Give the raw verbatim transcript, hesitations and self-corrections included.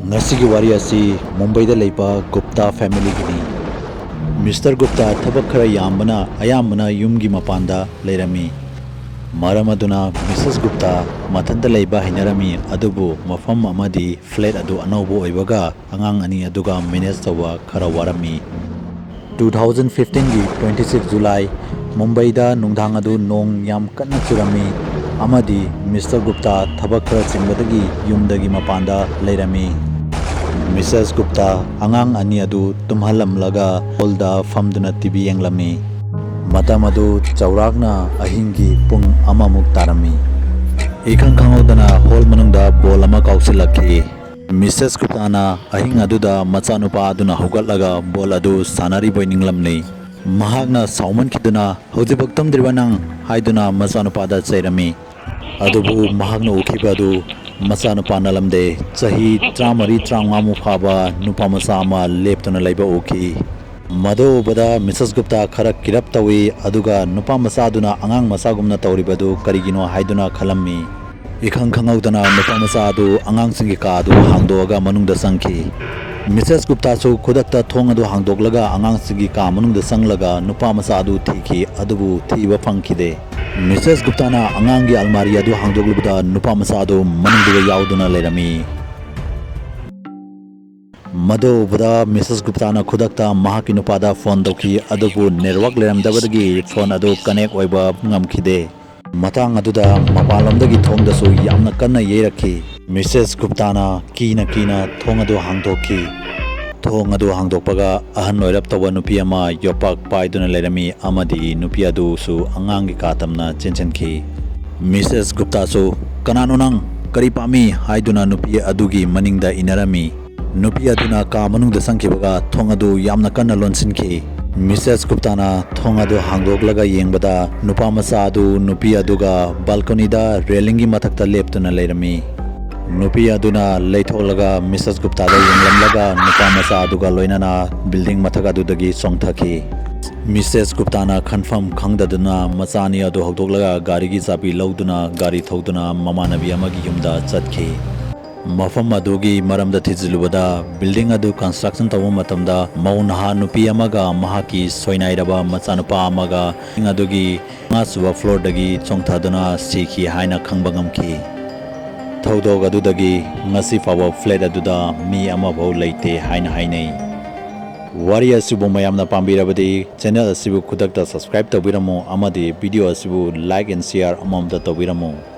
ꯉꯁꯤꯒꯤ ꯋꯥꯔꯤ ꯑꯁꯤ ꯃꯨꯝꯕꯩꯗ ꯂꯩꯕ ꯒꯨꯞꯇꯥ ꯐꯦꯃꯤꯂꯤꯒꯤꯅꯤ꯫ ꯃꯤꯁꯇꯔ ꯒꯨꯞꯇꯥ ꯊꯕꯛ ꯈꯔ ꯌꯥꯝꯕꯅ ꯑꯌꯥꯝꯕꯅ ꯌꯨꯝꯒꯤ ꯃꯄꯥꯟꯗ ꯂꯩꯔꯝꯃꯤ꯫ ꯃꯔꯝ ꯑꯗꯨꯅ ꯃꯤꯁꯦꯁ ꯒꯨꯞꯇꯥ ꯃꯊꯟꯇ ꯂꯩꯕ ꯍꯩꯅꯔꯝꯃꯤ, ꯑꯗꯨꯕꯨ ꯃꯐꯝ ꯑꯃꯗꯤ ꯐ꯭ꯂꯦꯠ ꯑꯗꯨ ꯑꯅꯧꯕ ꯑꯣꯏꯕꯒ ꯑꯉꯥꯡ ꯑꯅꯤ ꯑꯗꯨꯒ ꯃꯦꯅꯦꯖ ꯇꯧꯕ ꯈꯔ ꯋꯥꯔꯝꯃꯤ꯫ ꯇꯨ ꯊꯥꯎꯖꯟ ꯐꯤꯐꯇꯤꯟꯒꯤ ꯇ꯭ꯋꯦꯟꯇꯤ ꯁꯤꯛꯁ ꯖꯨꯂꯥꯏ, ꯃꯨꯝꯕꯩꯗ ꯅꯨꯡꯗꯥꯡ ꯑꯗꯨ ꯅꯣꯡ ꯌꯥꯝ ꯀꯟꯅ ꯆꯨꯔꯝꯃꯤ, ꯑꯃꯗꯤ ꯃꯤꯁꯇꯔ ꯒꯨꯞꯇꯥ ꯊꯕꯛ ꯈꯔ ꯆꯤꯟꯕꯗꯒꯤ ꯌꯨꯝꯗꯒꯤ ꯃꯄꯥꯟꯗ ꯂꯩꯔꯝꯃꯤ꯫ ꯃꯤꯁꯦꯁ ꯒꯨꯞꯇꯥ ꯑꯉꯥꯡ ꯑꯅꯤ ꯑꯗꯨ ꯇꯨꯝꯍꯜꯂꯝꯂꯒ ꯍꯣꯜꯗ ꯐꯝꯗꯨꯅ ꯇꯤ ꯚꯤ ꯌꯦꯡꯂꯝꯃꯤ꯫ ꯃꯇꯝ ꯑꯗꯨ ꯆꯥꯎꯔꯥꯛꯅ ꯑꯍꯤꯡꯒꯤ ꯄꯨꯡ ꯑꯃꯃꯨꯛ ꯇꯥꯔꯝꯃꯤ꯫ ꯏꯈꯪ ꯈꯪꯍꯧꯗꯅ ꯍꯣꯜ ꯃꯅꯨꯡꯗ ꯕꯣꯜ ꯑꯃ ꯀꯥꯎꯁꯤꯜꯂꯛꯈꯤ꯫ ꯃꯤꯁꯦꯁ ꯒꯨꯞꯇꯥꯅ ꯑꯍꯤꯡ ꯑꯗꯨꯗ ꯃꯆꯥꯅꯨꯄꯥ ꯑꯗꯨꯅ ꯍꯧꯒꯠꯂꯒ ꯕꯣꯜ ꯑꯗꯨ ꯁꯥꯟꯅꯔꯤꯕꯣꯏ ꯅꯤꯡꯂꯝꯂꯤ꯫ ꯃꯍꯥꯛꯅ ꯁꯥꯎꯃꯟꯈꯤꯗꯨꯅ, "ꯍꯧꯖꯤꯛꯐꯥꯎ ꯇꯨꯝꯗ꯭ꯔꯤꯕ ꯅꯪ?" ꯍꯥꯏꯗꯨꯅ ꯃꯆꯥꯅꯨꯄꯥꯗ ꯆꯩꯔꯝꯃꯤ꯫ ꯑꯗꯨꯕꯨ ꯃꯍꯥꯛꯅ ꯎꯈꯤꯕ ꯑꯗꯨ ꯃꯆꯥꯅꯨꯄꯥ ꯅꯠꯂꯝꯗꯦ꯫ ꯆꯍꯤ ꯇꯔꯥꯃꯔꯤ, ꯇꯔꯥꯃꯉꯥꯃꯨꯛ ꯐꯥꯕ ꯅꯨꯄꯥ ꯃꯆꯥ ꯑꯃ ꯂꯦꯞꯇꯨꯅ ꯂꯩꯕ ꯎꯈꯤ꯫ ꯃꯗꯨ ꯎꯕꯗ ꯃꯤꯁꯦꯁ ꯒꯨꯞꯇꯥ ꯈꯔ ꯀꯤꯔꯞ ꯇꯧꯏ, ꯑꯗꯨꯒ ꯅꯨꯄꯥ ꯃꯆꯥ ꯑꯗꯨꯅ ꯑꯉꯥꯡ ꯃꯆꯥꯒꯨꯝꯅ ꯇꯧꯔꯤꯕꯗꯨ ꯀꯔꯤꯒꯤꯅꯣ ꯍꯥꯏꯗꯨꯅ ꯈꯜꯂꯝꯃꯤ꯫ ꯏꯈꯪ ꯈꯪꯍꯧꯗꯅ ꯅꯨꯄꯥ ꯃꯆꯥ ꯑꯗꯨ ꯑꯉꯥꯡꯁꯤꯡꯒꯤ ꯀꯥ ꯑꯗꯨ ꯍꯥꯡꯗꯣꯛꯑꯒ ꯃꯅꯨꯡꯗ ꯆꯪꯈꯤ꯫ ꯃꯤꯁꯦꯁ ꯒꯨꯞꯇꯥꯁꯨ ꯈꯨꯗꯛꯇ ꯊꯣꯡ ꯑꯗꯨ ꯍꯥꯡꯗꯣꯛꯂꯒ ꯑꯉꯥꯡꯁꯤꯡꯒꯤ ꯀꯥ ꯃꯅꯨꯡꯗ ꯆꯪꯂꯒ ꯅꯨꯄꯥ ꯃꯆꯥ ꯑꯗꯨ ꯊꯤꯈꯤ, ꯑꯗꯨꯕꯨ ꯊꯤꯕ ꯐꯪꯈꯤꯗꯦ꯫ ꯃꯤꯁꯦꯁ ꯒꯨꯞꯇꯥꯅ ꯑꯉꯥꯡꯒꯤ ꯑꯜꯃꯥꯔꯤ ꯑꯗꯨ ꯍꯥꯡꯗꯣꯛꯂꯨꯕꯗ ꯅꯨꯄꯥ ꯃꯆꯥ ꯑꯗꯨ ꯃꯅꯨꯡꯗꯨꯗ ꯌꯥꯎꯗꯨꯅ ꯂꯩꯔꯝꯃꯤ꯫ ꯃꯗꯨ ꯎꯕꯗ ꯃꯤꯁꯦꯁ ꯒꯨꯞꯇꯥꯅ ꯈꯨꯗꯛꯇ ꯃꯍꯥꯛꯀꯤ ꯅꯨꯄꯥꯗ ꯐꯣꯟ ꯇꯧꯈꯤ, ꯑꯗꯨꯕꯨ ꯅꯦꯠꯋꯥꯔꯛ ꯂꯩꯔꯝꯗꯕꯗꯒꯤ ꯐꯣꯟ ꯑꯗꯨ ꯀꯅꯦꯛ ꯑꯣꯏꯕ ꯉꯝꯈꯤꯗꯦ꯫ ꯃꯇꯥꯡ ꯑꯗꯨꯗ ꯃꯄꯥꯟꯂꯣꯝꯗꯒꯤ ꯊꯣꯡꯗꯁꯨ ꯌꯥꯝꯅ ꯀꯟꯅ ꯌꯩꯔꯛꯈꯤ꯫ ꯃꯤꯁꯦꯁ ꯒꯨꯞꯇꯥꯅ ꯀꯤꯅ ꯀꯤꯅ ꯊꯣꯡ ꯑꯗꯨ ꯍꯥꯡꯗꯣꯛꯈꯤ꯫ ꯊꯣꯡ ꯑꯗꯨ ꯍꯥꯡꯗꯣꯛꯄꯒ ꯑꯍꯟ ꯑꯣꯏꯔꯞ ꯇꯧꯕ ꯅꯨꯄꯤ ꯑꯃ ꯌꯣꯄꯥꯛ ꯄꯥꯏꯗꯨꯅ ꯂꯩꯔꯝꯃꯤ, ꯑꯃꯗꯤ ꯅꯨꯄꯤ ꯑꯗꯨꯁꯨ ꯑꯉꯥꯡꯒꯤ ꯀꯥ ꯇꯝꯅ ꯆꯦꯟꯁꯤꯟꯈꯤ꯫ ꯃꯤꯁꯦꯁ ꯒꯨꯞꯇꯥꯁꯨ, "ꯀꯅꯥꯅꯣ ꯅꯪ? ꯀꯔꯤ ꯄꯥꯝꯃꯤ?" ꯍꯥꯏꯗꯨꯅ ꯅꯨꯄꯤ ꯑꯗꯨꯒꯤ ꯃꯅꯤꯡꯗ ꯏꯟꯅꯔꯝꯃꯤ꯫ ꯅꯨꯄꯤ ꯑꯗꯨꯅ ꯀꯥ ꯃꯅꯨꯡꯗ ꯆꯪꯈꯤꯕꯒ ꯊꯣꯡ ꯑꯗꯨ ꯌꯥꯝꯅ ꯀꯟꯅ ꯂꯣꯟꯁꯤꯟꯈꯤ꯫ ꯃꯤꯁꯦꯁ ꯒꯨꯞꯇꯥꯅ ꯊꯣꯡ ꯑꯗꯨ ꯍꯥꯡꯗꯣꯛꯂꯒ ꯌꯦꯡꯕꯗ ꯅꯨꯄꯥ ꯃꯆꯥ ꯑꯗꯨ ꯅꯨꯄꯤ ꯑꯗꯨꯒ ꯕꯥꯜꯀꯣꯅꯤꯗ ꯔꯦꯂꯤꯡꯒꯤ ꯃꯊꯛꯇ ꯂꯦꯞꯇꯨꯅ ꯂꯩꯔꯝꯃꯤ꯫ ꯅꯨꯄꯤ ꯑꯗꯨꯅ ꯂꯩꯊꯣꯛꯂꯒ ꯃꯤꯁꯦꯁ ꯒꯨꯞꯇꯥꯗ ꯌꯦꯡꯂꯝꯂꯒ ꯅꯨꯄꯥ ꯃꯆꯥ ꯑꯗꯨꯒ ꯂꯣꯏꯅꯅ ꯕꯤꯜꯗꯤꯡ ꯃꯊꯛ ꯑꯗꯨꯗꯒꯤ ꯆꯣꯡꯊꯈꯤ꯫ ꯃꯤꯁꯦꯁ ꯒꯨꯞꯇꯥꯅ ꯈꯟꯐꯝ ꯈꯪꯗꯗꯨꯅ ꯃꯆꯥ ꯑꯅꯤ ꯑꯗꯨ ꯍꯧꯗꯣꯛꯂꯒ ꯒꯥꯔꯤꯒꯤ ꯆꯥꯕꯤ ꯂꯧꯗꯨꯅ ꯒꯥꯔꯤ ꯊꯧꯗꯨꯅ ꯃꯃꯥꯟꯅꯕꯤ ꯑꯃꯒꯤ ꯌꯨꯝꯗ ꯆꯠꯈꯤ꯫ ꯃꯐꯝ ꯑꯗꯨꯒꯤ ꯃꯔꯝꯗ ꯊꯤꯖꯤꯜꯂꯨꯕꯗ, building ꯑꯗꯨ construction ꯇꯧꯕ ꯃꯇꯝꯗ ꯃꯧ ꯅꯍꯥ ꯅꯨꯄꯤ ꯑꯃꯒ ꯃꯍꯥꯛꯀꯤ ꯁꯣꯏꯅꯥꯏꯔꯕ ꯃꯆꯥꯅꯨꯄꯥ ꯑꯃꯒ building ꯑꯗꯨꯒꯤ ꯃꯉꯥꯁꯨꯕ floorꯗꯒꯤ ꯆꯣꯡꯊꯗꯨꯅ ꯁꯤꯈꯤ ꯍꯥꯏꯅ ꯈꯪꯕ ꯉꯝꯈꯤ꯫ ꯊꯧꯗꯣꯛ ꯑꯗꯨꯗꯒꯤ ꯉꯁꯤ ꯐꯥꯎꯕ flat ꯑꯗꯨꯗ ꯃꯤ ꯑꯃꯐꯥꯎ ꯂꯩꯇꯦ ꯍꯥꯏꯅ ꯍꯥꯏꯅꯩ꯫ ꯋꯥꯔꯤ ꯑꯁꯤꯕꯨ ꯃꯌꯥꯝꯅ ꯄꯥꯝꯕꯤꯔꯕꯗꯤ channel ꯑꯁꯤꯕꯨ ꯈꯨꯗꯛꯇ subscribe ꯇꯧꯕꯤꯔꯝꯃꯨ ꯑꯃꯗꯤ video ꯑꯁꯤꯕꯨ like and share ꯑꯃꯃꯝꯇ ꯇꯧꯕꯤꯔꯝꯃꯨ꯫